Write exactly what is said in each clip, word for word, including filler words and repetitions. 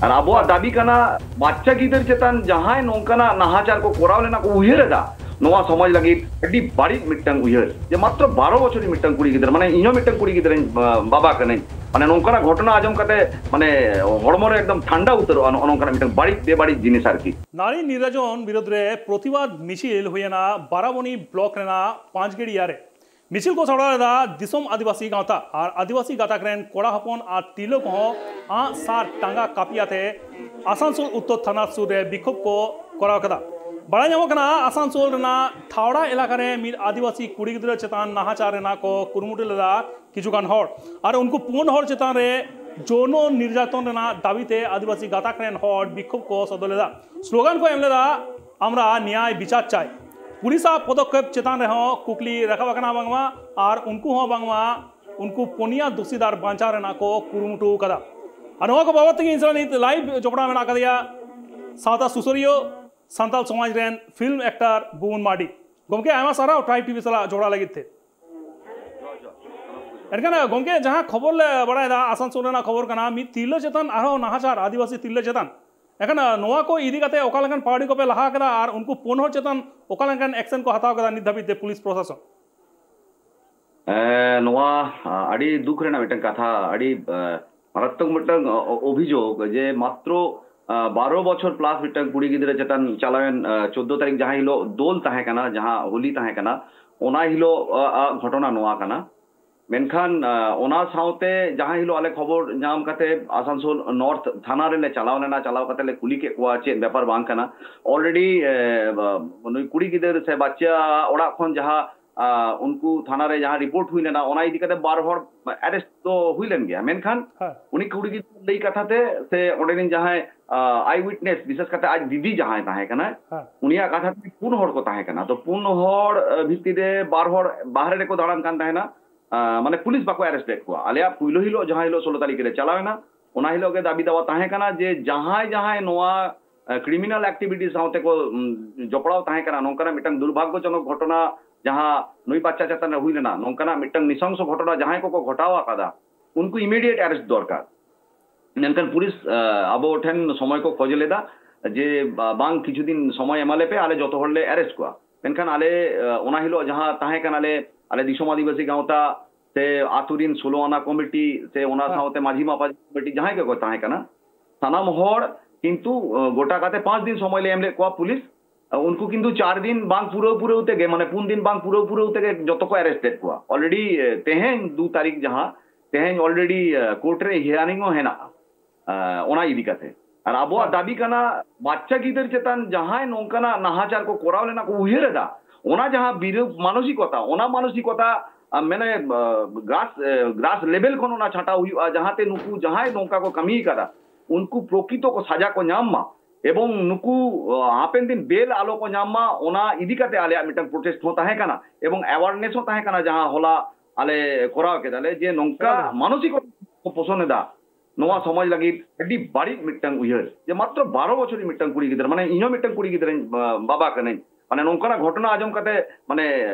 ᱟᱨ ᱟᱵᱚᱣᱟᱜ ᱫᱟᱹᱵᱤ ᱠᱟᱱᱟ, ᱵᱟᱪᱪᱟ ᱜᱤᱫᱟᱹᱨ ᱪᱮᱛᱟᱱ ᱡᱟᱦᱟᱸᱭ ᱱᱚᱝᱠᱟᱱᱟᱜ ᱱᱟᱦᱟᱪᱟᱨ ᱠᱚ ᱠᱚᱨᱟᱣ ᱞᱮᱱᱟ ᱠᱚ ᱩᱭᱦᱟᱹᱨ ᱮᱫᱟ, ᱱᱚᱣᱟ ᱥᱚᱢᱟᱡᱽ ᱞᱟᱹᱜᱤᱫ ᱟᱹᱰᱤ ᱵᱟᱹᱲᱤᱡ ᱢᱤᱫᱴᱟᱝ ᱩᱭᱦᱟᱹᱨ, ᱡᱮ ᱢᱟᱛᱨᱚ ᱵᱟᱨᱚ ᱵᱚᱪᱷᱚᱨᱤᱡ ᱢᱤᱫᱴᱟᱝ ᱠᱩᱲᱤ ᱜᱤᱫᱽᱨᱟᱹ, ᱢᱟᱱᱮ ᱤᱧ ᱦᱚᱸ ᱢᱤᱫᱴᱟᱝ ᱠᱩᱲᱤ ᱜᱤᱫᱽᱨᱟᱹᱧ, ᱵᱟ-, ᱵᱟᱵᱟ ᱠᱟᱹᱱᱟᱹᱧ, ᱢᱟᱱᱮ ᱱᱚᱝᱠᱟᱱᱟᱜ ᱜᱷᱚᱴᱚᱱᱟ ᱟᱸᱡᱚᱢ ᱠᱟᱛᱮ ᱢᱟᱱᱮ ᱦᱚᱲᱢᱚ ᱨᱮ ᱮᱠᱫᱚᱢ ᱴᱷᱟᱱᱰᱟ ᱩᱛᱟᱹᱨᱚᱜᱼᱟ, ᱱᱚᱜᱼᱚ ᱱᱚᱝᱠᱟᱱᱟᱜ ᱢᱤᱫᱴᱟᱝ ᱵᱟᱹᱲᱤᱡ ᱵᱮᱵᱟᱹᱲᱤᱡ ᱡᱤᱱᱤᱥ ᱟᱨᱠᱤ᱾ ᱱᱟᱨᱤ ᱱᱤᱨᱡᱟᱛᱚᱱ ᱵᱤᱨᱩᱫᱷ ᱨᱮ ᱯᱨᱚᱛᱤᱵᱟᱫ ᱢᱤᱪᱷᱤᱞ ᱦᱩᱭᱮᱱᱟ ᱵᱟᱨᱟᱵᱚᱱᱤ ᱵᱞᱚᱠ ᱨᱮᱱᱟᱜ ᱯᱟᱸᱪᱜᱮᱲᱤᱭᱟ ᱨᱮ᱾ ᱢᱤᱪᱷᱤᱞ ᱠᱚ ᱥᱟᱯᱲᱟᱣ ᱞᱮᱫᱟ ᱫᱤᱥᱚᱢ ᱟᱹᱫᱤᱵᱟᱹᱥᱤ ᱜᱟᱶᱛᱟ ᱟᱨ ᱟᱹᱫᱤᱵᱟᱹᱥᱤ ᱜᱟᱛᱟᱠ ᱨᱮᱱ ᱠᱚᱲᱟ ᱦᱚᱯᱚᱱ ᱟᱨ ᱛᱤᱨᱞᱟᱹ ᱠᱚᱦᱚᱸ ᱟᱸᱜ ᱥᱟᱨ ᱴᱟᱸᱜᱟ ᱠᱟᱹᱯᱤ ᱟᱛᱮ ᱟᱥᱟᱱᱥᱳᱞ ᱩᱛᱛᱚᱨ ᱛᱷᱟᱱᱟ ᱥᱩᱨ ᱨᱮ ᱵᱤᱠᱷᱳᱵ ᱠᱚ ᱠᱚᱨᱟᱣ ᱠᱮᱫᱟ᱾ ᱵᱟᱲᱟᱭ ᱧᱟᱢᱚᱜ ᱠᱟᱱᱟ, ᱟᱥᱟᱱᱥᱳᱞ ᱨᱮᱱᱟᱜ ᱛᱷᱟᱣᱲᱟ ᱮᱞᱟᱠᱟ ᱨᱮ ᱢᱤᱫ ᱟᱹᱫᱤᱵᱟᱹᱥᱤ ᱠᱩᱲᱤ ᱜᱤᱫᱽᱨᱟᱹ ᱪᱮᱛᱟᱱ ᱱᱟᱦᱟᱪᱟᱨ ᱨᱮᱱᱟᱜ ᱠᱚ ᱠᱩᱨᱩᱢᱩᱴᱩ ᱞᱮᱫᱟ ᱠᱤᱪᱷᱩ ᱜᱟᱱ ᱦᱚᱲ, ᱟᱨ ᱩᱱᱠᱩ ᱯᱩᱱ ᱦᱚᱲ ᱪᱮᱛᱟᱱ ᱨᱮ ᱡᱳᱱᱚ ᱱᱤᱨᱡᱟᱛᱚᱱ ᱨᱮᱱᱟᱜ ᱫᱟᱹᱵᱤ ᱛᱮ ᱟᱹᱫᱤᱵᱟᱹᱥᱤ ᱜᱟᱛᱟᱠ ᱨᱮᱱ ᱦᱚᱲ ᱵᱤᱠᱷᱳᱵ ᱠᱚ ᱥᱚᱫᱚᱨ ᱞᱮᱫᱟ᱾ ᱥᱞᱳᱜᱟᱱ ᱠᱚ ᱮᱢ ᱞᱮᱫᱟ, "ᱟᱢᱨᱟ ᱱᱮᱭᱟᱭ ᱵᱤᱪᱟᱨ ᱪᱟᱭ᱾" ᱯᱩᱞᱤᱥᱟᱜ ᱯᱚᱫᱚᱠᱷᱮᱯ ᱪᱮᱛᱟᱱ ᱨᱮᱦᱚᱸ ᱠᱩᱠᱞᱤ ᱨᱟᱠᱟᱵ ᱟᱠᱟᱱᱟ ᱵᱟᱝᱢᱟ, ᱟᱨ ᱩᱱᱠᱩ ᱦᱚᱸ ᱵᱟᱝᱢᱟ ᱩᱱᱠᱩ ᱯᱩᱱᱭᱟ ᱫᱳᱥᱤᱫᱟᱨ ᱵᱟᱧᱪᱟᱣ ᱨᱮᱱᱟᱜ ᱠᱚ ᱠᱩᱨᱩᱢᱩᱴᱩ ᱟᱠᱟᱫᱟ᱾ ᱟᱨ ᱱᱚᱣᱟ ᱠᱚ ᱵᱟᱵᱚᱫ ᱛᱮᱜᱮ ᱤᱧ ᱥᱟᱞᱟᱜ ᱱᱤᱛ ᱞᱟᱭᱤᱵᱷ ᱡᱚᱯᱲᱟᱣ ᱢᱮᱱᱟᱜ ᱟᱠᱟᱫᱮᱭᱟ ᱥᱟᱶᱛᱟ ᱥᱩᱥᱟᱹᱨᱤᱭᱟᱹ, ᱥᱟᱱᱛᱟᱲ ᱥᱚᱢᱟᱡᱽ ᱨᱮᱱ ᱯᱷᱤᱞᱢ ᱮᱠᱴᱟᱨ ᱵᱩᱵᱚᱱ ᱢᱟᱨᱰᱤ᱾ ᱜᱚᱢᱠᱮ, ᱟᱭᱢᱟ ᱥᱟᱨᱦᱟᱣ ᱴᱨᱟᱭᱤᱵᱽ ᱴᱤᱵᱷᱤ ᱥᱟᱞᱟᱜ ᱡᱚᱯᱲᱟᱣ ᱞᱟᱹᱜᱤᱫ ᱛᱮ᱾ ᱮᱱᱠᱷᱟᱱ ᱜᱚᱢᱠᱮ, ᱡᱟᱦᱟᱸ ᱠᱷᱚᱵᱚᱨ ᱞᱮ ᱵᱟᱲᱟᱭᱮᱫᱟ, ᱟᱥᱟᱱᱥᱳᱞ ᱨᱮᱱᱟᱜ ᱠᱷᱚᱵᱚᱨ ᱠᱟᱱᱟ, ᱢᱤᱫ ᱛᱤᱨᱞᱟᱹ ᱪᱮᱛᱟᱱ ᱟᱨᱦᱚᱸ ᱱᱟᱦᱟᱪᱟᱨ, ᱟᱹᱫᱤᱵᱟᱹᱥᱤ ᱛᱤᱨᱞᱟᱹ ᱪᱮᱛᱟᱱ᱾ ᱮᱱᱠᱷᱟᱱ ᱱᱚᱣᱟ ᱠᱚ ᱤᱫᱤ ᱠᱟᱛᱮ ᱚᱠᱟ ᱞᱮᱠᱟᱱ ᱯᱟᱣᱲᱤ ᱠᱚᱯᱮ ᱞᱟᱦᱟ ᱠᱮᱫᱟ ᱟᱨ ᱩᱱᱠᱩ ᱯᱩᱱ ᱦᱚᱲ ᱪᱮᱛᱟᱱ ᱚᱠᱟ ᱞᱮᱠᱟᱱ ᱮᱠᱥᱮᱱ ᱠᱚ ᱦᱟᱛᱟᱣ ᱠᱮᱫᱟ ᱱᱤᱛ ᱫᱷᱟᱹᱵᱤᱡ ᱛᱮ ᱯᱩᱞᱤᱥ ᱯᱨᱚᱥᱟᱥᱚᱱ? ᱮ, ᱱᱚᱣᱟ, ᱟ, ᱟᱹᱰᱤ ᱫᱩᱠ ᱨᱮᱱᱟᱜ ᱢᱤᱫᱴᱟᱝ ᱠᱟᱛᱷᱟ, ᱟᱹᱰᱤ, ᱮ, ᱢᱟᱨᱟᱛᱛᱚᱠ ᱢᱤᱫᱴᱟᱝ ᱚ-, ᱚ-, ᱚᱵᱷᱤᱡᱳᱜᱽ ᱡᱮ ᱢᱟᱛᱨᱚ, ᱟ, ᱵᱟᱨᱚ ᱵᱚᱪᱷᱚᱨ ᱯᱞᱟᱥ ᱢᱤᱫᱴᱟᱝ ᱠᱩᱲᱤ ᱜᱤᱫᱽᱨᱟᱹ ᱪᱮᱛᱟᱱ ᱪᱟᱞᱟᱣᱮᱱ, ᱟ, ᱪᱳᱫᱽᱫᱳ ᱛᱟᱹᱨᱤᱠᱷ ᱡᱟᱦᱟᱸ ᱦᱤᱞᱳᱜ ᱫᱳᱞ ᱛᱟᱦᱮᱸ ᱠᱟᱱᱟ, ᱡᱟᱦᱟᱸ ᱦᱳᱞᱤ ᱛᱟᱦᱮᱸ ᱠᱟᱱᱟ, ᱚᱱᱟ ᱦᱤᱞᱳᱜ, ᱟ, ᱟ, ᱜᱷᱚᱴᱚᱱᱟ ᱱᱚᱣᱟ ᱠᱟᱱᱟ᱾ ᱢᱮᱱᱠᱷᱟᱱ, ᱟ, ᱚᱱᱟ ᱥᱟᱶᱛᱮ ᱡᱟᱦᱟᱸ ᱦᱤᱞᱳᱜ ᱟᱞᱮ ᱠᱷᱚᱵᱚᱨ ᱧᱟᱢ ᱠᱟᱛᱮ ᱟᱥᱟᱱᱥᱳᱞ ᱱᱚᱨᱛᱷ ᱛᱷᱟᱱᱟ ᱨᱮᱞᱮ ᱪᱟᱞᱟᱣ ᱞᱮᱱᱟ, ᱪᱟᱞᱟᱣ ᱠᱟᱛᱮ ᱞᱮ ᱠᱩᱞᱤ ᱠᱮᱫ ᱠᱚᱣᱟ ᱪᱮᱫ ᱵᱮᱯᱟᱨ ᱵᱟᱝ ᱠᱟᱱᱟ᱾ ᱚᱞᱨᱮᱰᱤ, ᱮ, ᱵᱟ, ᱱᱩᱭ ᱠᱩᱲᱤ ᱜᱤᱫᱟᱹᱨ ᱥᱮ ᱵᱟᱪᱪᱟ ᱚᱲᱟᱜ ᱠᱷᱚᱱ ᱡᱟᱦᱟᱸ, ᱟ, ᱩᱱᱠᱩ ᱛᱷᱟᱱᱟ ᱨᱮ ᱡᱟᱦᱟᱸ ᱨᱤᱯᱳᱨᱴ ᱦᱩᱭ ᱞᱮᱱᱟ, ᱚᱱᱟ ᱤᱫᱤ ᱠᱟᱛᱮ ᱵᱟᱨ ᱦᱚᱲ ᱟᱨᱮᱥᱴ ᱫᱚ ᱦᱩᱭ ᱞᱮᱱ ᱜᱮᱭᱟ, ᱢᱮᱱᱠᱷᱟᱱ ᱦᱮᱸ᱾ ᱩᱱᱤ ᱠᱩᱲᱤ ᱜᱤᱫᱟᱹᱨ ᱞᱟᱹᱭ ᱠᱟᱛᱷᱟ ᱛᱮ ᱥᱮ ᱚᱸᱰᱮ ᱨᱮᱱ ᱡᱟᱦᱟᱸᱭ, ᱟ, ᱟᱭ ᱩᱭᱤᱴᱱᱮᱥ, ᱵᱤᱥᱮᱥ ᱠᱟᱛᱮ ᱟᱡ ᱫᱤᱫᱤ ᱡᱟᱦᱟᱸᱭ ᱛᱟᱦᱮᱸ ᱠᱟᱱᱟᱭ, ᱦᱮᱸ᱾ ᱩᱱᱤᱭᱟᱜ ᱠᱟᱛᱷᱟ ᱛᱮ ᱯᱩᱱ ᱦᱚᱲ ᱠᱚ ᱛᱟᱦᱮᱸ ᱠᱟᱱᱟ᱾ ᱛᱚ ᱯᱩᱱ ᱦᱚᱲ, ᱟ, ᱵᱷᱤᱛᱤᱨ ᱨᱮ ᱵᱟᱨ ᱦᱚᱲ ᱵᱟᱦᱨᱮ ᱨᱮᱠᱚ ᱫᱟᱬᱟᱱ ᱠᱟᱱ ᱛᱟᱦᱮᱱᱟ, ᱟ, ᱢᱟᱱᱮ ᱯᱩᱞᱤᱥ ᱵᱟᱠᱚ ᱟᱨᱮᱥᱴ ᱞᱮᱫ ᱠᱚᱣᱟ᱾ ᱟᱞᱮᱭᱟᱜ ᱯᱩᱭᱞᱩ ᱦᱤᱞᱳᱜ ᱡᱟᱦᱟᱸ ᱦᱤᱞᱳᱜ ᱥᱳᱞᱳ ᱛᱟᱹᱨᱤᱠᱷ ᱨᱮ ᱪᱟᱞᱟᱣ ᱮᱱᱟ, ᱚᱱᱟ ᱦᱤᱞᱳᱜ ᱜᱮ ᱫᱟᱹᱵᱤ ᱫᱟᱣᱟ ᱛᱟᱦᱮᱸ ᱠᱟᱱᱟ ᱡᱮ ᱡᱟᱦᱟᱸᱭ ᱡᱟᱦᱟᱸᱭ ᱱᱚᱣᱟ, ᱟ, ᱠᱨᱤᱢᱤᱱᱟᱞ ᱮᱠᱴᱤᱵᱷᱤᱴᱤ ᱥᱟᱶᱛᱮ ᱠᱚ, ᱩᱢ, ᱡᱚᱯᱲᱟᱣ ᱛᱟᱦᱮᱸ ᱠᱟᱱᱟ, ᱱᱚᱝᱠᱟᱱᱟᱜ ᱢᱤᱫᱴᱟᱝ ᱫᱩᱨᱵᱷᱟᱜᱽᱜᱚᱡᱚᱱᱚᱠ ᱜᱷᱚᱴᱚᱱᱟ ᱡᱟᱦᱟᱸ ᱱᱩᱭ ᱵᱟᱪᱪᱟ ᱪᱮᱛᱟᱱ ᱨᱮ ᱦᱩᱭ ᱞᱮᱱᱟ, ᱱᱚᱝᱠᱟᱱᱟᱜ ᱢᱤᱫᱴᱟᱝ ᱱᱤᱥᱚᱝᱥᱚ ᱜᱷᱚᱴᱚᱱᱟ ᱡᱟᱦᱟᱸᱭ ᱠᱚᱠᱚ ᱜᱷᱚᱴᱟᱣ ᱟᱠᱟᱫᱟ, ᱩᱱᱠᱩ ᱤᱢᱤᱰᱤᱭᱮᱴ ᱟᱨᱮᱥᱴ ᱫᱚᱨᱠᱟᱨ᱾ ᱢᱮᱱᱠᱷᱟᱱ ᱯᱩᱞᱤᱥ ᱟᱵᱚ ᱴᱷᱮᱱ ᱥᱚᱢᱚᱭ ᱠᱚ ᱠᱷᱚᱡᱽ ᱞᱮᱫᱟ ᱡᱮ ᱵᱟᱝ, ᱠᱤᱪᱷᱩ ᱫᱤᱱ ᱥᱚᱢᱚᱭ ᱮᱢᱟᱞᱮ ᱯᱮ, ᱟᱞᱮ ᱡᱚᱛᱚ ᱦᱚᱲ ᱞᱮ ᱮᱨᱮᱥᱴ ᱠᱚᱣᱟ᱾ ᱢᱮᱱᱠᱷᱟᱱ ᱟᱞᱮ ᱚᱱᱟ ᱦᱤᱞᱳᱜ ᱡᱟᱦᱟᱸ ᱛᱟᱦᱮᱸ ᱠᱟᱱᱟᱞᱮ, ᱟᱞᱮ ᱫᱤᱥᱚᱢ ᱟᱹᱫᱤᱵᱟᱹᱥᱤ ᱜᱟᱶᱛᱟ ᱥᱮ ᱟᱛᱳ ᱨᱮᱱ ᱥᱳᱞᱳ ᱟᱱᱟ ᱠᱚᱢᱤᱴᱤ ᱥᱮ ᱚᱱᱟ ᱥᱟᱶᱛᱮ ᱢᱟᱹᱡᱷᱤ ᱢᱟᱯᱟᱡᱷᱤ ᱠᱚᱢᱤᱴᱤ ᱡᱟᱦᱟᱸᱭ ᱜᱮᱠᱚ ᱛᱟᱦᱮᱸ ᱠᱟᱱᱟ, ᱥᱟᱱᱟᱢ ᱦᱚᱲ ᱠᱤᱱᱛᱩ ᱜᱚᱴᱟ ᱠᱟᱛᱮ ᱯᱟᱸᱪ ᱫᱤᱱ ᱥᱚᱢᱚᱭ ᱞᱮ ᱮᱢ ᱞᱮᱫ ᱠᱚᱣᱟ ᱯᱩᱞᱤᱥ᱾ ᱩᱱᱠᱩ ᱠᱤᱱᱛᱩ ᱪᱟᱨ ᱫᱤᱱ ᱵᱟᱝ ᱯᱩᱨᱟᱹᱣ ᱯᱩᱨᱟᱹᱣ ᱛᱮᱜᱮ, ᱢᱟᱱᱮ ᱯᱩᱱ ᱫᱤᱱ ᱵᱟᱝ ᱯᱩᱨᱟᱹᱣ ᱯᱩᱨᱟᱹᱣ ᱛᱮᱜᱮ ᱡᱚᱛᱚ ᱠᱚ ᱮᱨᱮᱥᱴ ᱮᱫ ᱠᱚᱣᱟ᱾ ᱚᱞᱨᱮᱰᱤ ᱛᱮᱦᱮᱧ ᱫᱩ ᱛᱟᱹᱨᱤᱠᱷ, ᱡᱟᱦᱟᱸ ᱛᱮᱦᱮᱧ ᱚᱞᱨᱮᱰᱤ ᱠᱳᱨᱴ ᱨᱮ ᱦᱤᱭᱟᱨᱤᱝ ᱦᱚᱸ ᱦᱮᱱᱟᱜᱼᱟ᱾ ᱚᱱᱟ ᱤᱫᱤ ᱠᱟᱛᱮ ᱟᱨ ᱟᱵᱚᱣᱟᱜ ᱫᱟᱹᱵᱤ ᱠᱟᱱᱟ, ᱵᱟᱪᱪᱟ ᱜᱤᱫᱟᱹᱨ ᱪᱮᱛᱟᱱ ᱡᱟᱦᱟᱸᱭ ᱱᱚᱝᱠᱟᱱᱟᱜ ᱱᱟᱦᱟᱪᱟᱨ ᱠᱚ ᱠᱚᱨᱟᱣ ᱞᱮᱱᱟ ᱠᱚ, ᱩᱭᱦᱟᱹᱨ ᱮᱫᱟ, ᱚᱱᱟ ᱡᱟᱦᱟᱸ ᱵᱤᱨᱩᱫ ᱢᱟᱱᱚᱥᱤᱠᱚᱛᱟ, ᱚᱱᱟ ᱢᱟᱱᱚᱥᱤᱠᱚᱛᱟ ᱢᱟᱱᱮ ᱜᱨᱟᱥ ᱜᱨᱟᱥ ᱞᱮᱵᱮᱞ ᱠᱷᱚᱱ ᱚᱱᱟ ᱪᱷᱟᱴᱟᱣ ᱦᱩᱭᱩᱜᱼᱟ, ᱡᱟᱦᱟᱸᱛᱮ ᱱᱩᱠᱩ ᱡᱟᱦᱟᱸᱭ ᱱᱚᱝᱠᱟ ᱠᱚ ᱠᱟᱹᱢᱤ ᱠᱟᱫᱟ ᱩᱱᱠᱩ ᱯᱨᱚᱠᱤᱛᱚ ᱠᱚ ᱥᱟᱡᱟ ᱠᱚ ᱧᱟᱢ ᱢᱟ᱾ ᱮᱵᱚᱝ ᱱᱩᱠᱩ ᱦᱟᱯᱮᱱ ᱫᱤᱱ ᱵᱮᱞ ᱟᱞᱚ ᱠᱚ ᱧᱟᱢ ᱢᱟ, ᱚᱱᱟ ᱤᱫᱤ ᱠᱟᱛᱮ ᱟᱞᱮᱭᱟᱜ ᱢᱤᱫᱴᱟᱝ ᱯᱨᱚᱴᱮᱥᱴ ᱦᱚᱸ ᱛᱟᱦᱮᱸ ᱠᱟᱱᱟ ᱮᱵᱚᱝ ᱮᱣᱟᱨᱱᱮᱥ ᱦᱚᱸ ᱛᱟᱦᱮᱸ ᱠᱟᱱᱟ, ᱡᱟᱦᱟᱸ ᱦᱚᱞᱟ ᱟᱞᱮ ᱠᱚᱨᱟᱣ ᱠᱮᱫᱟᱞᱮ, ᱡᱮ ᱱᱚᱝᱠᱟ ᱢᱟᱱᱚᱥᱤᱠᱚᱛᱟ ᱠᱚ ᱯᱚᱥᱚᱱ ᱮᱫᱟ ᱱᱚᱣᱟ ᱥᱚᱢᱟᱡᱽ ᱞᱟᱹᱜᱤᱫ ᱟᱹᱰᱤ ᱵᱟᱹᱲᱤᱡ ᱢᱤᱫᱴᱟᱝ ᱩᱭᱦᱟᱹᱨ, ᱡᱮ ᱢᱟᱛᱨᱚ ᱵᱟᱨᱚ ᱵᱚᱪᱷᱚᱨᱤᱡ ᱢᱤᱫᱴᱟᱝ ᱠᱩᱲᱤ ᱜᱤᱫᱽᱨᱟᱹ, ᱢᱟᱱᱮ ᱤᱧ ᱦᱚᱸ ᱢᱤᱫᱴᱟᱝ ᱠᱩᱲᱤ ᱜᱤᱫᱽᱨᱟᱹᱧ, ᱵᱟᱵᱟ ᱠᱟᱹᱱᱟᱹᱧ, ᱢᱟᱱᱮ ᱱᱚᱝᱠᱟᱱᱟᱜ ᱜᱷᱚᱴᱚᱱᱟ ᱟᱸᱡᱚᱢ ᱠᱟᱛᱮ ᱢᱟᱱᱮ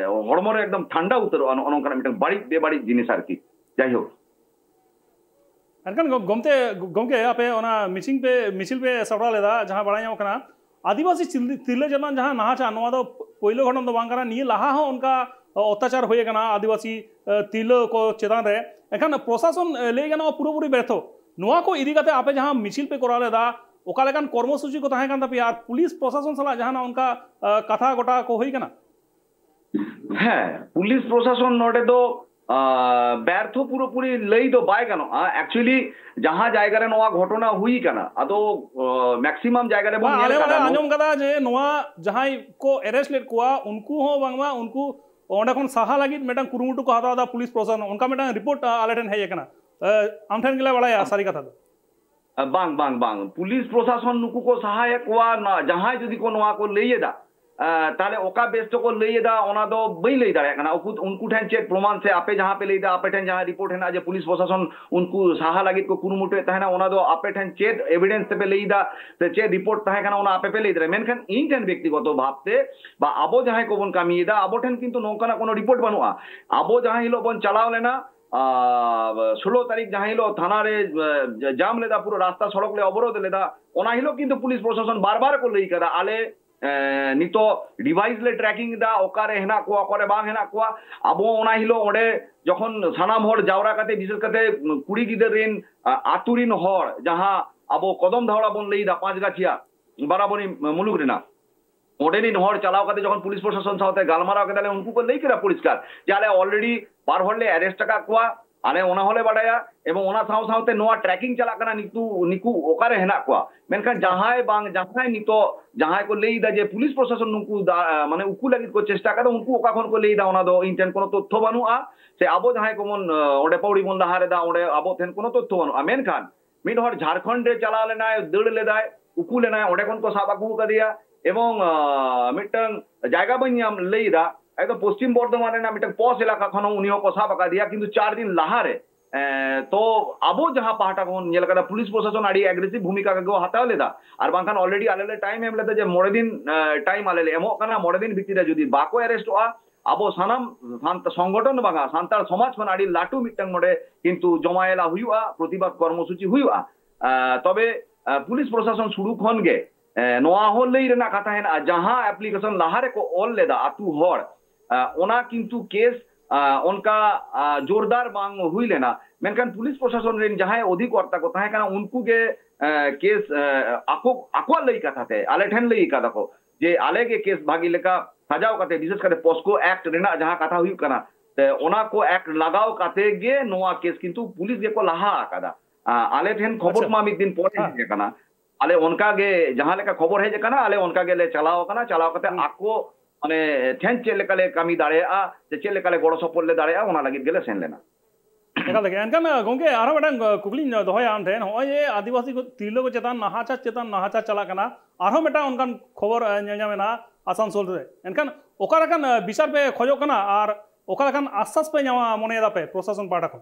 ᱦᱚᱲᱢᱚ ᱨᱮ ᱮᱠᱫᱚᱢ ᱴᱷᱟᱱᱰᱟ ᱩᱛᱟᱹᱨᱚᱜᱼᱟ ᱱᱚᱜᱼᱚ ᱱᱚᱝᱠᱟᱱᱟᱜ ᱢᱤᱫᱴᱟᱝ ᱵᱟᱹᱲᱤᱡ ᱵᱮᱵᱟᱹᱲᱤᱡ ᱡᱤᱱᱤᱥ ᱟᱨᱠᱤ᱾ ᱡᱟᱭᱦᱳᱠ᱾ ᱮᱱᱠᱷᱟᱱ ᱜᱚᱢᱛᱮ, ᱜᱚᱢᱠᱮ, ᱟᱯᱮ ᱚᱱᱟ ᱢᱤᱪᱷᱤᱞ ᱯᱮ, ᱢᱤᱪᱷᱤᱞ ᱯᱮ ᱥᱟᱯᱲᱟᱣ ᱞᱮᱫᱟ, ᱡᱟᱦᱟᱸ ᱵᱟᱲᱟᱭ ᱧᱟᱢᱚᱜ ᱠᱟᱱᱟ ᱟᱹᱫᱤᱵᱟᱹᱥᱤ ᱛᱤᱨᱞᱟᱹ ᱪᱮᱛᱟᱱ ᱡᱟᱦᱟᱸ ᱱᱟᱦᱟᱪᱟᱨ, ᱱᱚᱣᱟ ᱫᱚ ᱯᱳᱭᱞᱳ ᱜᱷᱚᱴᱚᱱ ᱫᱚ ᱵᱟᱝ ᱠᱟᱱᱟ᱾ ᱱᱤᱭᱟᱹ ᱞᱟᱦᱟ ᱦᱚᱸ ᱚᱱᱠᱟ ᱚᱛᱛᱟᱪᱟᱨ ᱦᱩᱭ ᱟᱠᱟᱱᱟ ᱟᱹᱫᱤᱵᱟᱹᱥᱤ ᱛᱤᱨᱞᱟᱹ ᱠᱚ ᱪᱮᱛᱟᱱ ᱨᱮ᱾ ᱮᱱᱠᱷᱟᱱ ᱯᱨᱚᱥᱟᱥᱚᱱ, ᱞᱟᱹᱭ ᱜᱟᱱᱚᱜᱼᱟ, ᱯᱩᱨᱟᱹᱯᱩᱨᱤ ᱵᱮᱨᱛᱷᱚ᱾ ᱱᱚᱣᱟ ᱠᱚ ᱤᱫᱤ ᱠᱟᱛᱮ ᱟᱯᱮ ᱡᱟᱦᱟᱸ ᱢᱤᱪᱷᱤᱞ ᱯᱮ ᱠᱚᱨᱟᱣ ᱞᱮᱫᱟ, ᱚᱠᱟ ᱞᱮᱠᱟᱱ ᱠᱚᱨᱢᱚᱥᱩᱪᱤ ᱠᱚ ᱛᱟᱦᱮᱸ ᱠᱟᱱ ᱛᱟᱯᱮᱭᱟ ᱟᱨ ᱯᱩᱞᱤᱥ ᱯᱨᱚᱥᱟᱥᱚᱱ ᱥᱟᱞᱟᱜ ᱡᱟᱦᱟᱱᱟᱜ ᱚᱱᱠᱟ ᱠᱟᱛᱷᱟ ᱜᱚᱴᱟ ᱠᱚ ᱦᱩᱭ ᱠᱟᱱᱟ? ᱦᱮᱸ, ᱯᱩᱞᱤᱥ ᱯᱨᱚᱥᱟᱥᱚᱱ ᱱᱚᱰᱮ ᱫᱚ ᱵᱮᱨᱛᱷᱚ ᱯᱩᱨᱟᱹᱯᱩᱨᱤ ᱞᱟᱹᱭ ᱫᱚ ᱵᱟᱭ ᱜᱟᱱᱚᱜᱼᱟ᱾ ᱮᱠᱪᱩᱭᱮᱞᱤ ᱡᱟᱦᱟᱸ ᱡᱟᱭᱜᱟ ᱨᱮ ᱱᱚᱣᱟ ᱜᱷᱚᱴᱚᱱᱟ ᱦᱩᱭ ᱠᱟᱱᱟ, ᱟᱫᱚ ᱢᱮᱠᱥᱤᱢᱟᱢ ᱡᱟᱭᱜᱟ ᱨᱮᱵᱚᱱ ᱧᱮᱞ ᱟᱠᱟᱫᱟ᱾ ᱟᱸᱡᱚᱢ ᱠᱟᱫᱟ ᱡᱮ ᱱᱚᱣᱟ ᱡᱟᱦᱟᱸᱭ ᱠᱚ ᱮᱨᱮᱥᱴ ᱞᱮᱫ ᱠᱚᱣᱟ ᱩᱱᱠᱩ ᱦᱚᱸ ᱵᱟᱝᱢᱟ ᱩᱱᱠᱩ ᱚᱸᱰᱮ ᱠᱷᱚᱱ ᱥᱟᱦᱟ ᱞᱟᱹᱜᱤᱫ ᱢᱤᱫᱴᱟᱝ ᱠᱩᱨᱩᱢᱩᱴᱩ ᱠᱚ ᱦᱟᱛᱟᱣ ᱮᱫᱟ ᱯᱩᱞᱤᱥ ᱯᱨᱚᱥᱟᱥᱚᱱ, ᱚᱱᱠᱟ ᱢᱤᱫᱴᱟᱝ ᱨᱤᱯᱳᱨᱴ ᱟᱞᱮ ᱴᱷᱮᱱ ᱦᱮᱡ ᱟᱠᱟᱱᱟ᱾ ᱟᱢ ᱴᱷᱮᱱ ᱜᱮᱞᱮ ᱵᱟᱲᱟᱭᱟ ᱥᱟᱹᱨᱤ ᱠᱟᱛᱷᱟ ᱫᱚ᱾ ᱵᱟᱝ, ᱵᱟᱝ, ᱵᱟᱝ, ᱯᱩᱞᱤᱥ ᱯᱨᱚᱥᱟᱥᱚᱱ ᱱᱩᱠᱩ ᱠᱚ ᱥᱟᱦᱟᱭᱮᱫ ᱠᱚᱣᱟ᱾ ᱡᱟᱦᱟᱸᱭ ᱡᱩᱫᱤ ᱠᱚ ᱱᱚᱣᱟ ᱠᱚ ᱞᱟᱹᱭ ᱮᱫᱟ, ᱛᱟᱦᱞᱮ ᱚᱠᱟ ᱵᱮᱥ ᱛᱮᱠᱚ ᱞᱟᱹᱭ ᱮᱫᱟ ᱚᱱᱟ ᱫᱚ ᱵᱟᱹᱧ ᱞᱟᱹᱭ ᱫᱟᱲᱮᱭᱟᱜ ᱠᱟᱱᱟ᱾ ᱩᱱᱠᱩ ᱴᱷᱮᱱ ᱪᱮᱫ ᱯᱨᱚᱢᱟᱱ ᱥᱮ ᱟᱯᱮ ᱡᱟᱦᱟᱸ ᱯᱮ ᱞᱟᱹᱭ ᱮᱫᱟ, ᱟᱯᱮ ᱴᱷᱮᱱ ᱡᱟᱦᱟᱸ ᱨᱤᱯᱳᱨᱴ ᱦᱮᱱᱟᱜᱼᱟ ᱡᱮ ᱯᱩᱞᱤᱥ ᱯᱨᱚᱥᱟᱥᱚᱱ ᱩᱱᱠᱩ ᱥᱟᱦᱟ ᱞᱟᱹᱜᱤᱫ ᱠᱚ ᱠᱩᱨᱩᱢᱩᱴᱩᱭᱮᱫ ᱛᱟᱦᱮᱱᱟ, ᱚᱱᱟ ᱫᱚ ᱟᱯᱮ ᱴᱷᱮᱱ ᱪᱮᱫ ᱮᱵᱤᱰᱮᱱᱥ ᱛᱮᱯᱮ ᱞᱟᱹᱭ ᱮᱫᱟ ᱥᱮ ᱪᱮᱫ ᱨᱤᱯᱳᱨᱴ ᱛᱟᱦᱮᱸ ᱠᱟᱱᱟ, ᱚᱱᱟ ᱟᱯᱮ ᱯᱮ ᱞᱟᱹᱭ ᱫᱟᱲᱮᱭᱟᱜᱼᱟ᱾ ᱢᱮᱱᱠᱷᱟᱱ ᱤᱧ ᱴᱷᱮᱱ ᱵᱮᱠᱛᱤᱜᱚᱛᱚ ᱵᱷᱟᱵᱽ ᱛᱮ ᱵᱟ ᱟᱵᱚ ᱡᱟᱦᱟᱸᱭ ᱠᱚᱵᱚᱱ ᱠᱟᱹᱢᱤᱭᱮᱫᱟ, ᱟᱵᱚ ᱴᱷᱮᱱ ᱠᱤᱱᱛᱩ ᱱᱚᱝᱠᱟᱱᱟᱜ ᱠᱳᱱᱳ ᱨᱤᱯᱳᱨᱴ ᱵᱟᱹᱱᱩᱜᱼᱟ᱾ ᱟᱵᱚ ᱡᱟᱦᱟᱸ ᱦᱤᱞᱳᱜ ᱵᱚᱱ ᱪᱟᱞᱟᱣ ᱞᱮᱱᱟ, ᱟᱨ ᱥᱳᱞᱳ ᱛᱟᱹᱨᱤᱠᱷ ᱡᱟᱦᱟᱸ ᱦᱤᱞᱳᱜ ᱛᱷᱟᱱᱟ ᱨᱮ ᱡᱟᱢ ᱞᱮᱫᱟ, ᱯᱩᱨᱟᱹ ᱨᱟᱥᱛᱟ ᱥᱚᱲᱚᱠ ᱞᱮ ᱚᱵᱚᱨᱳᱫᱷ ᱞᱮᱫᱟ, ᱚᱱᱟ ᱦᱤᱞᱳᱜ ᱠᱤᱱᱛᱩ ᱯᱩᱞᱤᱥ ᱯᱨᱚᱥᱟᱥᱚᱱ ᱵᱟᱨ ᱵᱟᱨ ᱠᱚ ᱞᱟᱹᱭ ᱠᱟᱫᱟ, ᱟᱞᱮ ᱱᱤᱛᱚᱜ ᱰᱤᱵᱷᱟᱭᱤᱥ ᱞᱮ ᱴᱨᱮᱠᱤᱝ ᱮᱫᱟ, ᱚᱠᱟᱨᱮ ᱦᱮᱱᱟᱜ ᱠᱚᱣᱟ, ᱚᱠᱟᱨᱮ ᱵᱟᱝ ᱦᱮᱱᱟᱜ ᱠᱚᱣᱟ᱾ ᱟᱵᱚ ᱚᱱᱟ ᱦᱤᱞᱳᱜ ᱚᱸᱰᱮ ᱡᱚᱠᱷᱚᱱ ᱥᱟᱱᱟᱢ ᱦᱚᱲ ᱡᱟᱣᱨᱟ ᱠᱟᱛᱮ, ᱵᱤᱥᱮᱥ ᱠᱟᱛᱮ ᱠᱩᱲᱤ ᱜᱤᱫᱟᱹᱨ ᱨᱮᱱ ᱟᱹᱛᱩ ᱨᱮᱱ ᱦᱚᱲ, ᱡᱟᱦᱟᱸ ᱟᱵᱚ ᱠᱚᱫᱚᱢ ᱫᱷᱟᱣᱲᱟ ᱵᱚᱱ ᱞᱟᱹᱭ ᱮᱫᱟ, ᱯᱟᱸᱪ ᱜᱟᱪᱷᱤᱭᱟ ᱵᱟᱨᱟᱵᱚᱨᱤ ᱢᱩᱞᱩᱠ ᱨᱮᱱᱟᱜ, ᱚᱸᱰᱮ ᱨᱮᱱ ᱦᱚᱲ ᱪᱟᱞᱟᱣ ᱠᱟᱛᱮ ᱡᱚᱠᱷᱚᱱ ᱯᱩᱞᱤᱥ ᱯᱨᱚᱥᱟᱥᱚᱱ ᱥᱟᱶᱛᱮ ᱜᱟᱞᱢᱟᱨᱟᱣ ᱠᱮᱫᱟᱞᱮ, ᱩᱱᱠᱩ ᱠᱚ ᱞᱟᱹᱭ ᱠᱮᱫᱟ ᱯᱚᱨᱤᱥᱠᱟᱨ ᱡᱮ ᱟᱞᱮ ᱚᱞᱨᱮᱰᱤ ᱵᱟᱨ ᱦᱚᱲ ᱞᱮ ᱟᱨᱮᱥᱴ ᱟᱠᱟᱫ ᱠᱚᱣᱟ, ᱟᱞᱮ ᱚᱱᱟ ᱦᱚᱸᱞᱮ ᱵᱟᱰᱟᱭᱟ, ᱮᱵᱚᱝ ᱚᱱᱟ ᱥᱟᱶ ᱥᱟᱶᱛᱮ ᱱᱚᱣᱟ ᱴᱨᱮᱠᱤᱝ ᱪᱟᱞᱟᱜ ᱠᱟᱱᱟ, ᱱᱤᱛᱚᱜ ᱱᱤᱠᱩ ᱚᱠᱟᱨᱮ ᱦᱮᱱᱟᱜ ᱠᱚᱣᱟ᱾ ᱢᱮᱱᱠᱷᱟᱱ ᱡᱟᱦᱟᱸᱭ ᱵᱟᱝ ᱡᱟᱦᱟᱸᱭ ᱱᱤᱛᱚᱜ ᱡᱟᱦᱟᱸᱭ ᱠᱚ ᱞᱟᱹᱭ ᱮᱫᱟ ᱡᱮ ᱯᱩᱞᱤᱥ ᱯᱨᱚᱥᱟᱥᱚᱱ ᱱᱩᱠᱩ ᱫᱟ-, ᱢᱟᱱᱮ ᱩᱠᱩ ᱞᱟᱹᱜᱤᱫ ᱠᱚ ᱪᱮᱥᱴᱟ ᱠᱟᱫᱟ, ᱩᱱᱠᱩ ᱚᱠᱟ ᱠᱷᱚᱱ ᱠᱚ ᱞᱟᱹᱭ ᱮᱫᱟ, ᱚᱱᱟ ᱫᱚ ᱤᱧ ᱴᱷᱮᱱ ᱠᱳᱱᱳ ᱛᱚᱛᱛᱷᱚ ᱵᱟᱹᱱᱩᱜᱼᱟ, ᱥᱮ ᱟᱵᱚ ᱡᱟᱦᱟᱸᱭ ᱠᱚᱵᱚᱱ ᱚᱸᱰᱮ ᱯᱟᱹᱣᱲᱤ ᱵᱚᱱ ᱞᱟᱦᱟ ᱞᱮᱫᱟ, ᱚᱸᱰᱮ ᱟᱵᱚ ᱴᱷᱮᱱ ᱠᱳᱱᱳ ᱛᱚᱛᱛᱷᱚ ᱵᱟᱹᱱᱩᱜᱼᱟ᱾ ᱢᱮᱱᱠᱷᱟᱱ ᱢᱤᱫ ᱦᱚᱲ ᱡᱷᱟᱲᱠᱷᱚᱸᱰ ᱨᱮ ᱪᱟᱞᱟᱣ ᱞᱮᱱᱟᱭ, ᱫᱟᱹᱲ ᱞᱮᱫᱟᱭ, ᱩᱠᱩ ᱞᱮᱱᱟᱭ, ᱚᱸᱰᱮ ᱠᱷᱚᱱ ᱠᱚ ᱥᱟᱵ ᱟᱹᱜᱩ ᱟᱠᱟᱫᱮᱭᱟ᱾ ᱮᱵᱚᱝ ᱢᱤᱫᱴᱟᱝ ᱡᱟᱭᱜᱟ ᱵᱟᱹᱧ ᱧᱟᱢ ᱞᱟᱹᱭ ᱮᱫᱟ, ᱮᱠᱫᱚᱢ ᱯᱚᱥᱪᱤᱢ ᱵᱚᱨᱫᱷᱚᱢᱟᱱ ᱨᱮᱱᱟᱜ ᱢᱤᱫᱴᱟᱝ ᱯᱚᱥ ᱮᱞᱟᱠᱟ ᱠᱷᱚᱱ ᱦᱚᱸ ᱩᱱᱤ ᱦᱚᱸᱠᱚ ᱥᱟᱵ ᱟᱠᱟᱫᱮᱭᱟ, ᱠᱤᱱᱛᱩ ᱪᱟᱨ ᱫᱤᱱ ᱞᱟᱦᱟᱨᱮ᱾ ᱛᱚ ᱟᱵᱚ ᱡᱟᱦᱟᱸ ᱯᱟᱦᱴᱟ ᱠᱚᱵᱚᱱ ᱧᱮᱞ ᱟᱠᱟᱫᱟ, ᱯᱩᱞᱤᱥ ᱯᱨᱚᱥᱟᱥᱚᱱ ᱟᱹᱰᱤ ᱮᱜᱨᱮᱥᱤᱵᱷ ᱵᱷᱩᱢᱤᱠᱟ ᱜᱮᱠᱚ ᱦᱟᱛᱟᱣ ᱞᱮᱫᱟ, ᱟᱨ ᱵᱟᱝᱠᱷᱟᱱ ᱚᱞᱨᱮᱰᱤ ᱟᱞᱮ ᱞᱮ ᱴᱟᱭᱤᱢ ᱮᱢ ᱞᱮᱫᱟ ᱡᱮ ᱢᱚᱬᱮ ᱫᱤᱱ ᱴᱟᱭᱤᱢ ᱟᱞᱮ ᱞᱮ ᱮᱢᱚᱜ ᱠᱟᱱᱟ, ᱢᱚᱬᱮ ᱫᱤᱱ ᱵᱷᱤᱛᱤᱨ ᱨᱮ ᱡᱩᱫᱤ ᱵᱟᱠᱚ ᱮᱨᱮᱥᱴᱚᱜᱼᱟ, ᱟᱵᱚ ᱥᱟᱱᱟᱢ ᱥᱟᱱᱛ-, ᱥᱚᱝᱜᱚᱴᱷᱚᱱ ᱵᱟᱝᱟ, ᱥᱟᱱᱛᱟᱲ ᱥᱚᱢᱟᱡᱽ ᱠᱷᱚᱱ ᱟᱹᱰᱤ ᱞᱟᱹᱴᱩ ᱢᱤᱫᱴᱟᱝ ᱱᱚᱰᱮ ᱠᱤᱱᱛᱩ ᱡᱚᱢᱟᱭᱮᱞᱟ ᱦᱩᱭᱩᱜᱼᱟ, ᱯᱨᱚᱛᱤᱵᱟᱫ ᱠᱚᱨᱢᱚᱥᱩᱪᱤ ᱦᱩᱭᱩᱜᱼᱟ᱾ ᱛᱚᱵᱮ ᱯᱩᱞᱤᱥ ᱯᱨᱚᱥᱟᱥᱚᱱ ᱥᱩᱨᱩ ᱠᱷᱚᱱ ᱜᱮ ᱱᱚᱣᱟ ᱦᱚᱸ ᱞᱟᱹᱭ ᱨᱮᱱᱟᱜ ᱠᱟᱛᱷᱟ ᱦᱮᱱᱟᱜᱼᱟ, ᱡᱟᱦᱟᱸ ᱮᱯᱞᱤᱠᱮᱥᱚᱱ ᱞᱟᱦᱟ ᱨᱮᱠᱚ ᱚᱞ ᱞᱮᱫᱟ ᱟᱹᱛᱩ ᱦᱚᱲ, ᱚᱱᱟ ᱠᱤᱱᱛᱩ ᱠᱮᱥ ᱚᱱᱠᱟ ᱡᱳᱨᱫᱟᱨ ᱵᱟᱝ ᱦᱩᱭ ᱞᱮᱱᱟ᱾ ᱢᱮᱱᱠᱷᱟᱱ ᱯᱩᱞᱤᱥ ᱯᱨᱚᱥᱟᱥᱚᱱ ᱨᱮᱱ ᱡᱟᱦᱟᱸᱭ ᱚᱫᱷᱤᱠᱚᱨᱛᱟ ᱠᱚ ᱛᱟᱦᱮᱸ ᱠᱟᱱᱟ, ᱩᱱᱠᱩ ᱜᱮ ᱠᱮᱥ ᱟᱠᱚ ᱟᱠᱚᱣᱟᱜ ᱞᱟᱹᱭ ᱠᱟᱛᱷᱟ ᱛᱮ ᱟᱞᱮ ᱴᱷᱮᱱ ᱞᱟᱹᱭ ᱠᱟᱫᱟ ᱠᱚ ᱡᱮ ᱟᱞᱮ ᱜᱮ ᱠᱮᱥ ᱵᱷᱟᱹᱜᱤ ᱞᱮᱠᱟ ᱥᱟᱡᱟᱣ ᱠᱟᱛᱮ, ᱵᱤᱥᱮᱥ ᱠᱟᱛᱮ ᱯᱚᱥᱠᱳ ᱮᱠᱴ ᱨᱮᱱᱟᱜ ᱡᱟᱦᱟᱸ ᱠᱟᱛᱷᱟ ᱦᱩᱭᱩᱜ ᱠᱟᱱᱟ, ᱚᱱᱟ ᱠᱚ ᱮᱠᱴ ᱞᱟᱜᱟᱣ ᱠᱟᱛᱮ ᱜᱮ ᱱᱚᱣᱟ ᱠᱮᱥ ᱠᱤᱱᱛᱩ ᱯᱩᱞᱤᱥ ᱜᱮᱠᱚ ᱞᱟᱦᱟ ᱟᱠᱟᱫᱟ᱾ ᱟᱞᱮ ᱴᱷᱮᱱ ᱠᱷᱚᱵᱚᱨ ᱢᱟ ᱢᱤᱫ ᱫᱤᱱ ᱯᱚᱨᱮ ᱦᱮᱡ ᱟᱠᱟᱱᱟ᱾ ᱟᱞᱮ ᱚᱱᱠᱟ ᱜᱮ ᱡᱟᱦᱟᱸ ᱞᱮᱠᱟ ᱠᱷᱚᱵᱚᱨ ᱦᱮᱡ ᱟᱠᱟᱱᱟ, ᱟᱞᱮ ᱚᱱᱠᱟ ᱜᱮᱞᱮ ᱪᱟᱞᱟᱣ ᱟᱠᱟᱱᱟ᱾ ᱪᱟᱞᱟᱣ ᱠᱟᱛᱮ ᱟᱠᱚ ᱢᱟᱱᱮ ᱴᱷᱮᱱ ᱪᱮᱫ ᱞᱮᱠᱟ ᱞᱮ ᱠᱟᱹᱢᱤ ᱫᱟᱲᱮᱭᱟᱜᱼᱟ ᱥᱮ ᱪᱮᱫ ᱞᱮᱠᱟ ᱞᱮ ᱜᱚᱲᱚ ᱥᱚᱯᱚᱦᱚᱫ ᱞᱮ ᱫᱟᱲᱮᱭᱟᱜᱼᱟ, ᱚᱱᱟ ᱞᱟᱹᱜᱤᱫ ᱜᱮᱞᱮ ᱥᱮᱱ ᱞᱮᱱᱟ᱾ ᱮᱠᱟᱞ ᱛᱮᱜᱮ᱾ ᱮᱱᱠᱷᱟᱱ ᱜᱚᱢᱠᱮ, ᱟᱨᱦᱚᱸ ᱢᱤᱫᱴᱟᱝ ᱠᱩᱠᱞᱤᱧ ᱫᱚᱦᱚᱭᱟ ᱟᱢ ᱴᱷᱮᱱ᱾ ᱱᱚᱜᱼᱚᱭ ᱡᱮ ᱟᱹᱫᱤᱵᱟᱹᱥᱤ ᱠᱚ, ᱛᱤᱨᱞᱟᱹ ᱠᱚ ᱪᱮᱛᱟᱱ ᱱᱟᱦᱟᱪᱟᱨ ᱪᱮᱛᱟᱱ ᱱᱟᱦᱟᱪᱟᱨ ᱪᱟᱞᱟᱜ ᱠᱟᱱᱟ, ᱟᱨᱦᱚᱸ ᱢᱤᱫᱴᱟᱝ ᱚᱱᱠᱟᱱ ᱠᱷᱚᱵᱚᱨ ᱧᱮᱞ ᱧᱟᱢ ᱮᱱᱟ ᱟᱥᱟᱱᱥᱳᱞ ᱨᱮ᱾ ᱮᱱᱠᱷᱟᱱ ᱚᱠᱟ ᱞᱮᱠᱟᱱ ᱵᱤᱪᱟᱨ ᱯᱮ ᱠᱷᱚᱡᱚᱜ ᱠᱟᱱᱟ ᱟᱨ ᱚᱠᱟ ᱞᱮᱠᱟᱱ ᱟᱥᱥᱟᱥ ᱯᱮ ᱧᱟᱢᱟ ᱢᱚᱱᱮᱭᱮᱫᱟ ᱯᱮ ᱯᱨᱚᱥᱟᱥᱚᱱ ᱯᱟᱦᱴᱟ ᱠᱷᱚᱱ?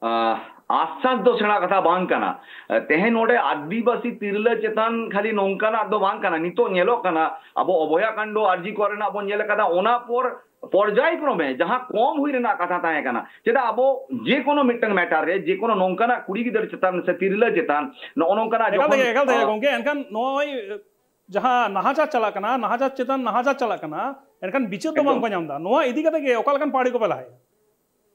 ᱟᱦ, ᱟᱥᱥᱟᱥ ᱫᱚ ᱥᱮᱬᱟ ᱠᱟᱛᱷᱟ ᱵᱟᱝ ᱠᱟᱱᱟ᱾ ᱛᱮᱦᱮᱧ ᱱᱚᱰᱮ ᱟᱹᱫᱤᱵᱟᱹᱥᱤ ᱛᱤᱨᱞᱟᱹ ᱪᱮᱛᱟᱱ ᱠᱷᱟᱹᱞᱤ ᱱᱚᱝᱠᱟᱱᱟᱜ ᱫᱚ ᱵᱟᱝ ᱠᱟᱱᱟ᱾ ᱱᱤᱛᱚᱜ ᱧᱮᱞᱚᱜ ᱠᱟᱱᱟ, ᱟᱵᱚ ᱚᱵᱷᱚᱭᱟ ᱠᱟᱱᱰᱚ ᱟᱨᱡᱤ ᱠᱚᱨᱮᱱᱟᱜ ᱵᱚᱱ ᱧᱮᱞ ᱟᱠᱟᱫᱟ, ᱚᱱᱟ ᱯᱚᱨ ᱯᱚᱨᱡᱟᱭ ᱠᱨᱚᱢᱮ ᱡᱟᱦᱟᱸ ᱠᱚᱢ ᱦᱩᱭ ᱨᱮᱱᱟᱜ ᱠᱟᱛᱷᱟ ᱛᱟᱦᱮᱸ ᱠᱟᱱᱟ᱾ ᱪᱮᱫᱟᱜ ᱟᱵᱚ ᱡᱮ ᱠᱳᱱᱳ ᱢᱤᱫᱴᱟᱝ ᱢᱮᱴᱟᱨ ᱨᱮ, ᱡᱮ ᱠᱳᱱᱳ ᱱᱚᱝᱠᱟᱱᱟᱜ ᱠᱩᱲᱤ ᱜᱤᱫᱟᱹᱨ ᱪᱮᱛᱟᱱ ᱥᱮ ᱛᱤᱨᱞᱟᱹ ᱪᱮᱛᱟᱱ ᱱᱚᱜᱼᱚ ᱱᱚᱝᱠᱟᱱᱟᱜ ᱮᱠᱟᱞ ᱡᱚᱠᱷᱚᱱ, ᱛᱮᱜᱮ, ᱮᱠᱟᱞ ᱛᱮᱜᱮ, ᱟᱸ, ᱜᱚᱝᱠᱮ, ᱮᱱᱠᱷᱟᱱ ᱱᱚᱜᱼᱚᱭ ᱡᱟᱦᱟᱸ ᱱᱟᱦᱟᱪᱟᱨ ᱪᱟᱞᱟᱜ ᱠᱟᱱᱟ, ᱱᱟᱦᱟᱪᱟᱨ ᱪᱮᱛᱟᱱ ᱱᱟᱦᱟᱪᱟᱨ ᱪᱟᱞᱟᱜ ᱠᱟᱱᱟ, ᱮᱱᱠᱷᱟᱱ ᱵᱤᱪᱟᱹᱨ ᱫᱚ ᱵᱟᱝ ᱮᱠᱫᱚᱢ᱾ ᱠᱚ ᱧᱟᱢ ᱮᱫᱟ᱾ ᱱᱚᱣᱟ ᱤᱫᱤ ᱠᱟᱛᱮ ᱜᱮ ᱚᱠᱟ ᱞᱮᱠᱟᱱ ᱯᱟᱹᱣᱲᱤ ᱠᱚᱯᱮ ᱞᱟᱦᱟᱭᱟ?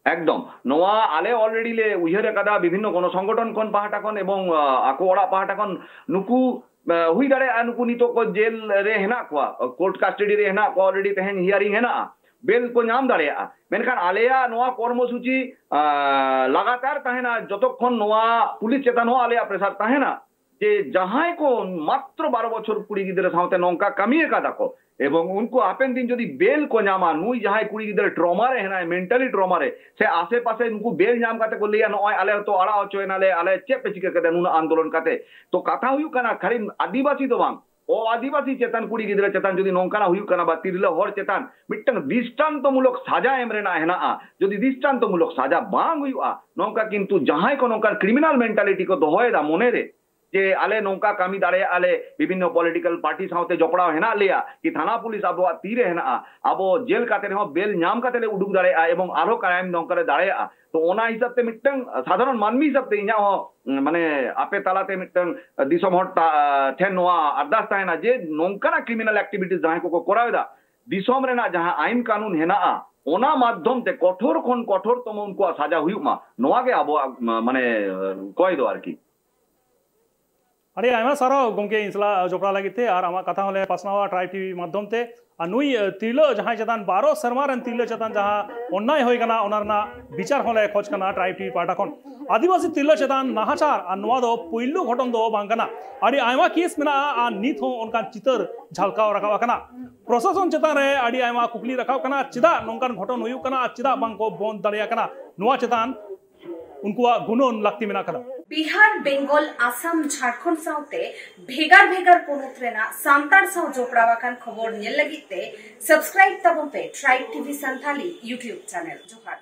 ᱮᱠᱫᱚᱢ᱾ ᱱᱚᱣᱟ ᱟᱞᱮ already ᱞᱮ ᱩᱭᱦᱟᱹᱨ ᱟᱠᱟᱫᱟ, ᱵᱤᱵᱷᱤᱱᱱᱚ ᱜᱚᱱᱚ ᱥᱚᱝᱜᱚᱴᱷᱚᱱ ᱠᱷᱚᱱ ᱯᱟᱦᱴᱟ ᱠᱷᱚᱱ ᱮᱵᱚᱝ, ᱟᱸ, ᱟᱠᱚ ᱚᱲᱟᱜ ᱯᱟᱦᱴᱟ ᱠᱷᱚᱱ᱾ ᱱᱩᱠᱩ, ᱟᱸ, ᱦᱩᱭ ᱫᱟᱲᱮᱭᱟᱜᱼᱟ ᱱᱩᱠᱩ ᱱᱤᱛᱚᱜ ᱠᱚ ᱡᱮᱞ ᱨᱮ ᱦᱮᱱᱟᱜ ᱠᱚᱣᱟ, ᱠᱳᱨᱴ ᱠᱟᱥᱴᱚᱰᱤ ᱨᱮ ᱦᱮᱱᱟᱜ ᱠᱚᱣᱟ, already ᱛᱮᱦᱮᱧ hearing ᱦᱮᱱᱟᱜᱼᱟ, ᱵᱮᱞ ᱠᱚ ᱧᱟᱢ ᱫᱟᱲᱮᱭᱟᱜᱼᱟ᱾ ᱢᱮᱱᱠᱷᱟᱱ ᱟᱞᱮᱭᱟᱜ ᱱᱚᱣᱟ ᱠᱚᱨᱢᱚ ᱥᱩᱪᱤ, ᱟᱸ, ᱞᱟᱜᱟᱛᱟᱨ ᱛᱟᱦᱮᱱᱟ ᱡᱚᱛᱚᱠᱷᱚᱱ ᱱᱚᱣᱟ ᱯᱩᱞᱤᱥ ᱪᱮᱛᱟᱱ ᱦᱚᱸ ᱟᱞᱮᱭᱟᱜ pressure ᱛᱟᱦᱮᱱᱟ᱾ ᱡᱮ ᱡᱟᱦᱟᱸᱭ ᱠᱚ ᱢᱟᱛᱨᱚ ᱵᱟᱨᱚ ᱵᱚᱪᱷᱚᱨ ᱠᱩᱲᱤ ᱜᱤᱫᱽᱨᱟᱹ ᱥᱟᱶᱛᱮ ᱱᱚᱝᱠᱟ ᱠᱟᱹᱢᱤ ᱟᱠᱟᱫᱟ ᱠᱚ, ᱮᱵᱚᱝ ᱩᱱᱠᱩ ᱦᱟᱯᱮᱱ ᱫᱤᱱ ᱡᱩᱫᱤ ᱵᱮᱞ ᱠᱚ ᱧᱟᱢᱟ, ᱱᱩᱭ ᱡᱟᱦᱟᱸᱭ ᱠᱩᱲᱤ ᱜᱤᱫᱽᱨᱟᱹ trauma ᱨᱮ ᱦᱮᱱᱟᱭ, mentally trauma ᱨᱮ, ᱥᱮ ᱟᱥᱮ ᱯᱟᱥᱮ ᱱᱩᱠᱩ ᱵᱮᱞ ᱧᱟᱢ ᱠᱟᱛᱮ ᱠᱚ ᱞᱟᱹᱭᱟ, "ᱱᱚᱜᱼᱚᱭ ᱟᱞᱮ ᱦᱚᱸᱛᱚ ᱟᱲᱟᱜ ᱦᱚᱪᱚᱭᱮᱱᱟᱞᱮ, ᱟᱞᱮ ᱪᱮᱫ ᱯᱮ ᱪᱤᱠᱟᱹ ᱠᱮᱫᱟ ᱱᱩᱱᱟᱹᱜ ᱟᱱᱫᱳᱞᱚᱱ ᱠᱟᱛᱮ?" ᱛᱚ ᱠᱟᱛᱷᱟ ᱦᱩᱭᱩᱜ ᱠᱟᱱᱟ, ᱠᱷᱟᱹᱞᱤ ᱟᱹᱫᱤᱵᱟᱹᱥᱤ ᱫᱚ ᱵᱟᱝ, ᱚ ᱟᱹᱫᱤᱵᱟᱹᱥᱤ ᱪᱮᱛᱟᱱ ᱠᱩᱲᱤ ᱜᱤᱫᱽᱨᱟᱹ ᱪᱮᱛᱟᱱ ᱡᱩᱫᱤ ᱱᱚᱝᱠᱟᱱᱟᱜ ᱦᱩᱭᱩᱜ ᱠᱟᱱᱟ, ᱵᱟ ᱛᱤᱨᱞᱟᱹ ᱦᱚᱲ ᱪᱮᱛᱟᱱ ᱢᱤᱫᱴᱟᱝ ᱫᱨᱤᱥᱴᱟᱱᱛᱚᱢᱩᱞᱚᱠ ᱥᱟᱡᱟ ᱮᱢ ᱨᱮᱱᱟᱜ ᱦᱮᱱᱟᱜᱼᱟ, ᱡᱩᱫᱤ ᱫᱨᱤᱥᱴᱟᱱᱛᱚᱢᱩᱞᱚᱠ ᱥᱟᱡᱟ ᱵᱟᱝ ᱦᱩᱭᱩᱜᱼᱟ, ᱱᱚᱝᱠᱟ ᱠᱤᱱᱛᱩ ᱡᱟᱦᱟᱸᱭ ᱠᱚ ᱱᱚᱝᱠᱟᱱ criminal mentality ᱠᱚ ᱫᱚᱦᱚᱭᱮᱫᱟ ᱢᱚᱱᱮᱨᱮ, ᱡᱮ ᱟᱞᱮ ᱱᱚᱝᱠᱟ ᱠᱟᱹᱢᱤ ᱫᱟᱲᱮᱭᱟᱜᱼᱟ ᱞᱮ, ᱵᱤᱵᱷᱤᱱᱱᱚ political party ᱥᱟᱶᱛᱮ ᱡᱚᱯᱲᱟᱣ ᱦᱮᱱᱟᱜ ᱞᱮᱭᱟ, ᱠᱤ ᱛᱷᱟᱱᱟ ᱯᱩᱞᱤᱥ ᱟᱵᱚᱣᱟᱜ ᱛᱤᱨᱮ ᱦᱮᱱᱟᱜᱼᱟ, ᱟᱵᱚ ᱡᱮᱞ ᱠᱟᱛᱮ ᱨᱮᱦᱚᱸ ᱵᱮᱞ ᱧᱟᱢ ᱠᱟᱛᱮ ᱞᱮ ᱩᱰᱩᱠ ᱫᱟᱲᱮᱭᱟᱜᱼᱟ ᱮᱵᱚᱝ ᱟᱨᱦᱚᱸ crime ᱱᱚᱝᱠᱟ ᱞᱮ ᱫᱟᱲᱮᱭᱟᱜᱼᱟ᱾ ᱛᱚ ᱚᱱᱟ ᱦᱤᱥᱟᱹᱵ ᱛᱮ ᱢᱤᱫᱴᱟᱝ ᱥᱟᱫᱷᱟᱨᱚᱱ ᱢᱟᱹᱱᱢᱤ ᱦᱤᱥᱟᱹᱵ ᱛᱮ ᱤᱧᱟᱹᱜ ᱦᱚᱸ, ᱩᱸ, ᱢᱟᱱᱮ ᱟᱯᱮ ᱛᱟᱞᱟᱛᱮ ᱢᱤᱫᱴᱟᱝ ᱫᱤᱥᱚᱢ ᱦᱚᱲ ᱴᱟ-, ᱴᱷᱮᱱ ᱱᱚᱣᱟ ᱟᱨᱫᱟᱥ ᱛᱟᱦᱮᱱᱟ ᱡᱮ ᱱᱚᱝᱠᱟᱱᱟᱜ criminal activities ᱡᱟᱦᱟᱸᱭ ᱠᱚᱠᱚ ᱠᱚᱨᱟᱣ ᱮᱫᱟ, ᱫᱤᱥᱚᱢ ᱨᱮᱱᱟᱜ ᱡᱟᱦᱟᱸ ᱟᱭᱤᱱ ᱠᱟᱹᱱᱩᱱ ᱦᱮᱱᱟᱜᱼᱟ, ᱚᱱᱟ ᱢᱟᱫᱽᱫᱷᱚᱢ ᱛᱮ ᱠᱚᱴᱷᱳᱨ ᱠᱷᱚᱱ ᱠᱚᱴᱷᱳᱨ ᱛᱚᱢᱚ ᱩᱱᱠᱩᱣᱟᱜ ᱥᱟᱡᱟ ᱦᱩᱭᱩᱜ ᱢᱟ, ᱱᱚᱣᱟ ᱜᱮ ᱟᱵᱚᱣᱟᱜ, ᱢᱟ-, ᱢᱟᱱᱮ, ᱠᱚᱭ ᱫᱚ ᱟᱨᱠᱤ᱾ ᱟᱹᱰᱤ ᱟᱭᱢᱟ ᱥᱟᱨᱦᱟᱣ ᱜᱚᱢᱠᱮ, ᱤᱧ ᱥᱟᱞᱟᱜ ᱡᱚᱯᱲᱟᱣ ᱞᱟᱹᱜᱤᱫ ᱛᱮ ᱟᱨ ᱟᱢᱟᱜ ᱠᱟᱛᱷᱟ ᱦᱚᱸᱞᱮ ᱯᱟᱥᱱᱟᱣᱟ Tribe TV ᱢᱟᱫᱽᱫᱷᱚᱢ ᱛᱮ᱾ ᱟᱨ ᱱᱩᱭ, ᱟᱹ, ᱛᱤᱨᱞᱟᱹ ᱡᱟᱦᱟᱸᱭ ᱪᱮᱛᱟᱱ ᱵᱟᱨᱚ ᱥᱮᱨᱢᱟ ᱨᱮᱱ ᱛᱤᱨᱞᱟᱹ ᱪᱮᱛᱟᱱ ᱡᱟᱦᱟᱸ ᱚᱱᱱᱟᱭ ᱦᱩᱭ ᱠᱟᱱᱟ, ᱚᱱᱟ ᱨᱮᱱᱟᱜ ᱵᱤᱪᱟᱨ ᱦᱚᱸᱞᱮ ᱠᱷᱚᱡᱽ ᱠᱟᱱᱟ Tribe TV ᱯᱟᱦᱴᱟ ᱠᱷᱚᱱ᱾ ᱟᱹᱫᱤᱵᱟᱹᱥᱤ ᱛᱤᱨᱞᱟᱹ ᱪᱮᱛᱟᱱ ᱱᱟᱦᱟᱪᱟᱨ, ᱟᱨ ᱱᱚᱣᱟ ᱫᱚ ᱯᱩᱭᱞᱩ ᱜᱷᱚᱴᱚᱱ ᱫᱚ ᱵᱟᱝ ᱠᱟᱱᱟ᱾ ᱟᱹᱰᱤ ᱟᱭᱢᱟ ᱠᱮᱥ ᱢᱮᱱᱟᱜᱼᱟ ᱟᱨ ᱱᱤᱛ ᱦᱚᱸ ᱚᱱᱠᱟᱱ ᱪᱤᱛᱟᱹᱨ ᱡᱷᱟᱞᱠᱟᱣ ᱨᱟᱠᱟᱵ ᱟᱠᱟᱱᱟ᱾ ᱯᱨᱚᱥᱟᱥᱚᱱ ᱪᱮᱛᱟᱱ ᱨᱮ ᱟᱹᱰᱤ ᱟᱭᱢᱟ ᱠᱩᱠᱞᱤ ᱨᱟᱠᱟᱵ ᱠᱟᱱᱟ, ᱪᱮᱫᱟᱜ ᱱᱚᱝᱠᱟᱱ ᱜᱷᱚᱴᱚᱱ ᱦᱩᱭᱩᱜ ᱠᱟᱱᱟ ᱟᱨ ᱪᱮᱫᱟᱜ ᱵᱟᱝ ᱠᱚ ᱵᱚᱱᱫ ᱫᱟᱲᱮᱭᱟᱜ ᱠᱟᱱᱟ, ᱱᱚᱣᱟ ᱪᱮᱛᱟᱱ ᱩᱱᱠᱩᱣᱟᱜ ᱜᱩᱱᱟᱹᱱ ᱞᱟᱹᱠᱛᱤ ᱢᱮᱱᱟᱜ ᱟᱠᱟᱫᱟ᱾ ᱵᱤᱦᱟᱨ, ᱵᱮᱝᱜᱚᱞ, ᱟᱥᱟᱢ, ᱡᱷᱟᱲᱠᱷᱚᱸᱰ ᱥᱟᱶᱛᱮ ᱵᱷᱮᱜᱟᱨ ᱵᱷᱮᱜᱟᱨ ᱯᱚᱱᱚᱛ ᱨᱮᱱᱟᱜ ᱥᱟᱱᱛᱟᱲ ᱥᱟᱶ ᱡᱚᱯᱲᱟᱣ ᱟᱠᱟᱱ ᱠᱷᱚᱵᱚᱨ ᱧᱮᱞ ᱞᱟᱹᱜᱤᱫ ᱛᱮ subscribe ᱛᱟᱵᱚᱱ ᱯᱮ Tribe TV Santali YouTube channel᱾ ᱡᱚᱦᱟᱨ᱾